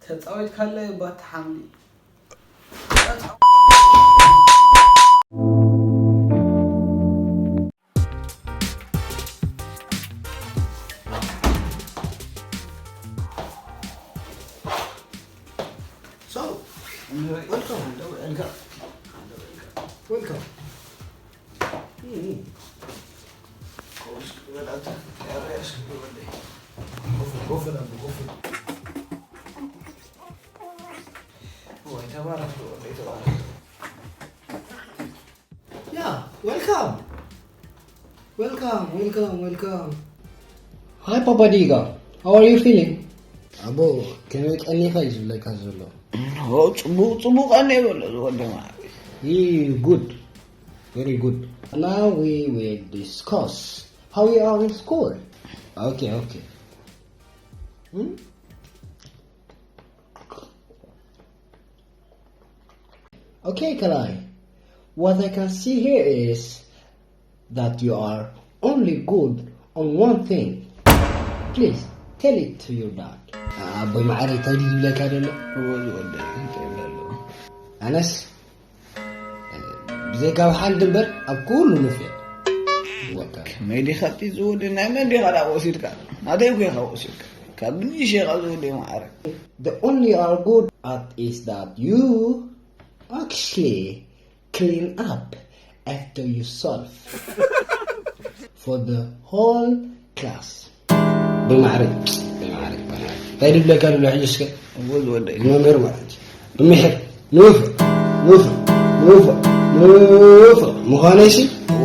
ተጻዊትካለይ እባ ትሓምሊ። So, welcome. Welcome. Yeah, welcome. Welcome, welcome, welcome. Hi, Papa Diga. How are you feeling? ኣቦ፣ ከመይ ቀኒኻ እዩ ዝብለካ ዘሎ? ኦ፣ ጽቡቕ፣ ጽቡቕ ቀኒ ይበሎ ዝወደ ማለት። Good. Very good. Now we will discuss how you are in school. Okay, okay. Hmm? Okay, Kalai. What I can see here is that you are only good on one thing. Please tell it to your dad. ኣቦይ ማዕረ እንታይ ድዩ ዝብለካ ዘሎ? እዎ ዝወደ እንታይ ይብለሉ? ኣነስ ብዘይካ ኣብ ሓንቲ እምበር ኣብ ኩሉ ንፍዕ። ከመይ ዲኻ እቲ ዝወደ ናይ መን ዲኻ ዳ ወሲድካ? ናተይ እኮ ኢኻ ወሲድካ። ካብ ብንሽ ኢኻ ዝወደ ማዕረ። The only are good at is that you actually clean up after yourself for the whole class. ብማዕረ ብማዕረ ብማዕረ እንታይ ድብለካ ድብለ ሕጂ እስከ እዎ ዝወደይ። መምህር ማለት እዩ። ብምሕር ንውፍዕ ንውፍዕ ንውፍዕ ንውፍዕ ምዃነይሲ እዎ።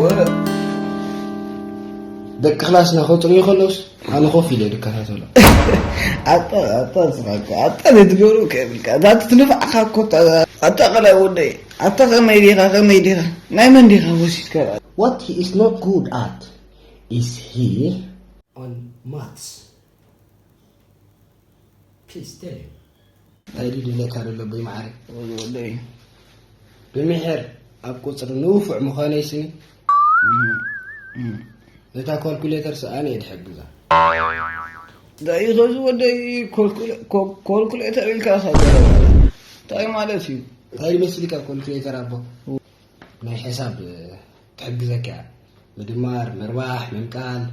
ደቂ ክላስና ከውፅኡ ከለውስ ኣነ ኮፍ ኢለ ድከታተሎ። ኣጣ ኣጣ ስራኮ ኣጣ ትገብሩ ከብልካ ዛት ትንፋዕካ ኮታ ኣጣ ቀላይ ወደይ ኣታ ከመይ ዲኻ ከመይ ዲኻ ናይ መን ዲኻ ወሲድካ? What he is not good at is he on maths. Please tell him. እንታይ ድዩ ድብለካ ዘሎ ኣቦይ ማዕረ? ወደይ ብምሕር ኣብ ቁፅሪ ንውፉዕ ምዃነይ ስኒ እታ ካልኩሌተር ሰኣነ እየ ድሕግዛ። እንታይ እዩ ኸዚ ወደይ ኮልኩሌ- ኮ- ኮልኩሌተር ኢልካ ኸ እንታይ ማለት እዩ? እንታይ ድመስልካ ኮልኩሌተር ኣቦ? ናይ ሕሳብ ትሕግዘካ እያ። ምድማር፣ ምርባሕ፣ ምምቃል፣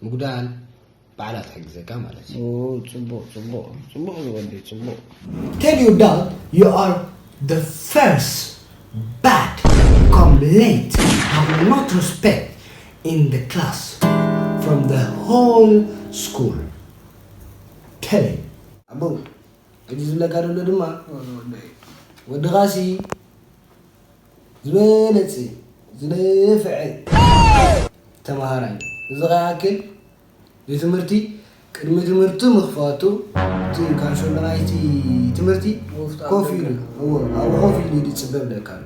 ምጉዳል ባዕላ ትሕግዘካ ማለት እዩ። ጽቡቕ ጽቡቕ ጽቡቕ ዝወደይ ጽቡቕ። Tell your dad you are the first bad, come late, have not respect in the class from the whole school. Tell him. ኣቦ ሕጂ ዝብለካ ዘሎ ድማ ወድኻሲ ዝበለጸ ዝነፍዐ ተማሃራይ እዚ ከይኣክል ንትምህርቲ ቅድሚ ትምህርቲ ምኽፋቱ እቲ ካንሸሎ ናይቲ ትምህርቲ ኮፍ ኢሉ እዎ ኣብኡ ኮፍ ኢሉ ይፅበ ብለካ ኣሎ።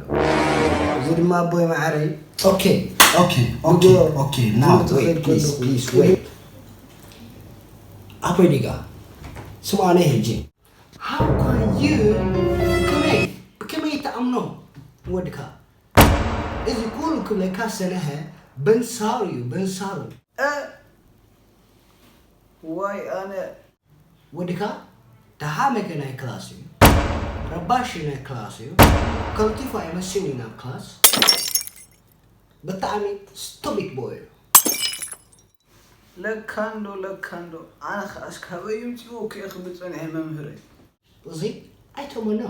እዚ ድማ ኣቦይ ማዕረይ okay okay okay okay now wait please please wait ኣቦይ ዲጋ ስማዕኒ ሕጂ How can you ብከመይ ብከመይ ትኣምኖ ወድካ እዚ ኩሉ ክብለካ ሰነሀ በንሳሩ እዩ በንሳሩ እ ዋይ ኣነ ወድካ ተሓመገ ናይ ክላስ እዩ ረባሺ ናይ ክላስ እዩ ከልቲፎ ኣይመስል እዩ ናብ ክላስ ብጣዕሚ stupid boy እዩ ለካንዶ ለካንዶ ኣነ ከኣስ ካበይ ይምፅኡ ክእኽቢ ፀኒሐ መምህረይ እዚ ኣይተመኖ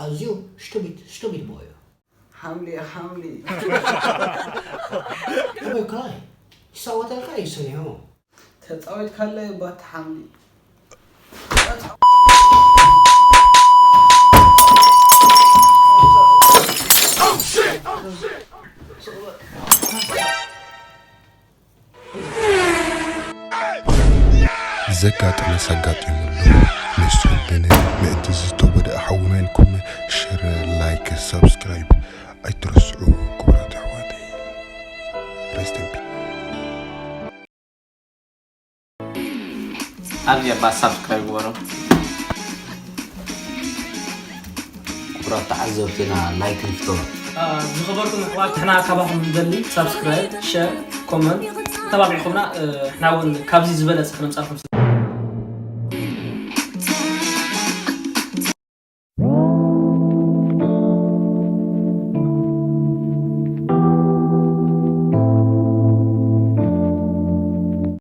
ኣዝዩ stupid stupid boy እዩ ሓምሊ ሓምሊ ኣበይ ክላይ ይሳወተልካ እዩ ሰኒሑ ተፃዊትካለይ ባቲ ሓምሊ ዘጋጠመስ ኣጋጢሙ ኣሎ። ንሱ ግን ምእንቲ ዝተጎድኣ ሓውና ኢልኩም ሸር፣ ላይክ፣ ሳብስክራይብ ኣይትረስዑ ክቡራት ኣሕዋተይ። Rest in peace። ኣብዚ ኣባ ሳብስክራይብ ግበሩ። ክቡራት ተዓዘብትና ላይክ ንፍጠሩ። ዝኸበርኩም ኣሕዋት ንሕና ካባኹም ንደሊ ሳብስክራይብ ሸር ኮመንት ተባቢዕኩምና ንሕና እውን ካብዚ ዝበለፀ ክነምፃልኩም